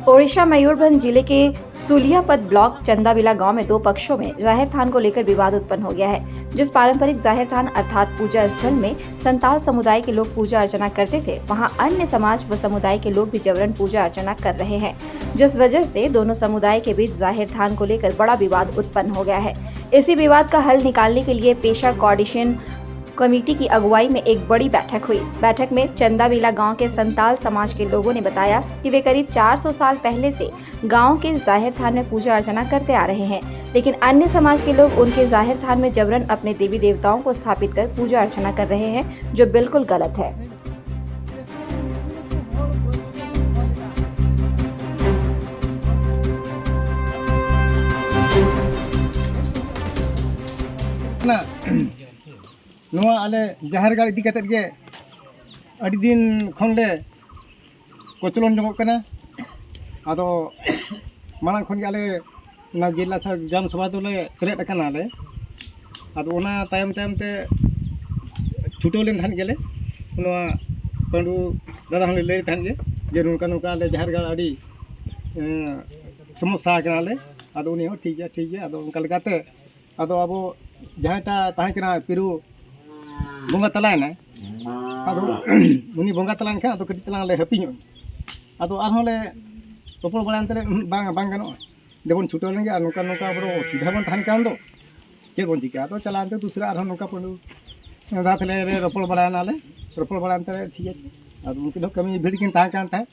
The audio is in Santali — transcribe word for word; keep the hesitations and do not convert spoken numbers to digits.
ओडिशा मयूरभंज जिले के सुलियापत ब्लॉक चंदाबिला गांव में दो पक्षों में जाहिर थान को लेकर विवाद उत्पन्न हो गया है। जिस पारंपरिक जाहिर थान अर्थात पूजा स्थल में संताल समुदाय के लोग पूजा अर्चना करते थे, वहां अन्य समाज व समुदाय के लोग भी जबरन पूजा अर्चना कर रहे हैं, जिस वजह से दोनों समुदाय के बीच जाहिर थान को लेकर बड़ा विवाद उत्पन्न हो गया है। इसी विवाद का हल निकालने के लिए पेशा कोआर्डिनेशन कमेटी की अगुवाई में एक बड़ी बैठक हुई। बैठक में चंदाविला गांव के संताल समाज के लोगों ने बताया कि वे करीब चार सौ साल पहले से गांव के जाहिर थान में पूजा अर्चना करते आ रहे हैं, लेकिन अन्य समाज के लोग उनके जाहिर थान में जबरन अपने देवी देवताओं को स्थापित कर पूजा अर्चना कर रहे हैं, जो बिल्कुल गलत है। ᱱᱚᱣᱟ ᱟᱞᱮ ᱡᱟᱦᱮᱨ ᱜᱟᱲ ᱤᱫᱤ ᱠᱟᱛᱮᱫ ᱜᱮ ᱟᱹᱰᱤ ᱫᱤᱱ ᱠᱷᱚᱱ ᱞᱮ ᱠᱚᱪᱞᱚᱱ ᱡᱚᱝᱚᱜ ᱠᱟᱱᱟ᱾ ᱟᱫᱚ ᱢᱟᱲᱟᱝ ᱠᱷᱚᱱ ᱜᱮ ᱟᱞᱮ ᱚᱱᱟ ᱡᱮᱞᱟ ᱥᱟ-, ᱜᱨᱟᱢ ᱥᱚᱵᱷᱟ ᱫᱚᱞᱮ ᱥᱮᱞᱮᱫ ᱟᱠᱟᱱᱟ ᱞᱮ᱾ ᱟᱫᱚ ᱚᱱᱟ ᱛᱟᱭᱚᱢ ᱛᱟᱭᱚᱢ ᱛᱮ ᱪᱷᱩᱴᱟᱹᱣ ᱞᱮᱱ ᱛᱟᱦᱮᱸᱫ ᱜᱮᱞᱮ, ᱱᱚᱣᱟ ᱯᱟᱹᱰᱩ ᱫᱟᱫᱟ ᱦᱚᱸᱞᱮ ᱞᱟᱹᱭ ᱛᱟᱦᱮᱸᱫ ᱜᱮ ᱡᱮ ᱱᱚᱝᱠᱟ ᱱᱚᱝᱠᱟ ᱟᱞᱮ ᱡᱟᱦᱮᱨ ᱜᱟᱲ ᱟᱹᱰᱤ, ᱮᱸ, ᱥᱚᱢᱚᱥᱥᱟ ᱟᱠᱟᱱᱟ ᱞᱮ᱾ ᱟᱫᱚ ᱩᱱᱤ ᱦᱚᱸ ᱴᱷᱤᱠ ᱜᱮᱭᱟ, ᱴᱷᱤᱠ ᱜᱮᱭᱟ᱾ ᱟᱫᱚ ᱚᱱᱠᱟ ᱞᱮᱠᱟᱛᱮ ᱟᱫᱚ ᱟᱵᱚ ᱡᱟᱦᱟᱸᱭ ᱛᱟ-, ᱛᱟᱦᱮᱸ ᱠᱟᱱᱟ ᱯᱤᱨᱩ ᱵᱚᱸᱜᱟ ᱛᱟᱞᱟᱭᱮᱱᱟᱭ᱾ ᱟᱫᱚ ᱩᱱᱤ ᱵᱚᱸᱜᱟ ᱛᱟᱞᱟᱭᱮᱱ ᱠᱷᱟᱱ ᱟᱫᱚ ᱠᱟᱹᱴᱤᱡ ᱛᱟᱞᱟᱝ ᱞᱮ ᱦᱟᱹᱯᱤᱧᱚᱜ ᱮᱱᱟ᱾ ᱟᱫᱚ ᱟᱨᱦᱚᱸ ᱞᱮ ᱨᱚᱯᱚᱲ ᱵᱟᱲᱟᱭᱮᱱ ᱛᱮᱞᱮ, "ᱩᱸᱦᱩᱸ, ᱵᱟᱝ, ᱵᱟᱝ ᱜᱟᱱᱚᱜᱼᱟ, ᱫᱮᱵᱚᱱ ᱪᱷᱩᱴᱟᱹᱣ ᱞᱮᱱ ᱜᱮ, ᱟᱨ ᱱᱚᱝᱠᱟ ᱱᱚᱝᱠᱟ ᱟᱵᱚ ᱫᱚ ᱚᱥᱩᱵᱤᱫᱷᱟ ᱵᱚᱱ ᱛᱟᱦᱮᱱ ᱠᱟᱱ ᱫᱚ, ᱪᱮᱫ ᱵᱚᱱ ᱪᱤᱠᱟᱹᱭᱟ?" ᱟᱫᱚ ᱪᱟᱞᱟᱣᱮᱱ ᱛᱮ ᱫᱩᱥᱨᱟ ᱟᱨᱦᱚᱸ ᱱᱚᱝᱠᱟ ᱯᱟᱹᱰᱩ ᱫᱟᱫᱟ ᱛᱟᱞᱮ ᱞᱮ ᱨᱚᱯᱚᱲ ᱵᱟᱲᱟᱭᱮᱱᱟ ᱞᱮ, ᱨᱚᱯᱚᱲ ᱵᱟᱲᱟᱭᱮᱱ ᱛᱮ ᱴᱷᱤᱠ ᱟᱪᱷᱮ᱾ ᱟᱫᱚ ᱩᱱᱠᱤᱱ ᱦᱚᱸ ᱠᱟᱹᱢᱤ ᱵᱷᱤᱲ ᱠᱤᱱ ᱛᱟᱦᱮᱸ ᱠᱟᱱ ᱛᱟᱦᱮᱸᱫ᱾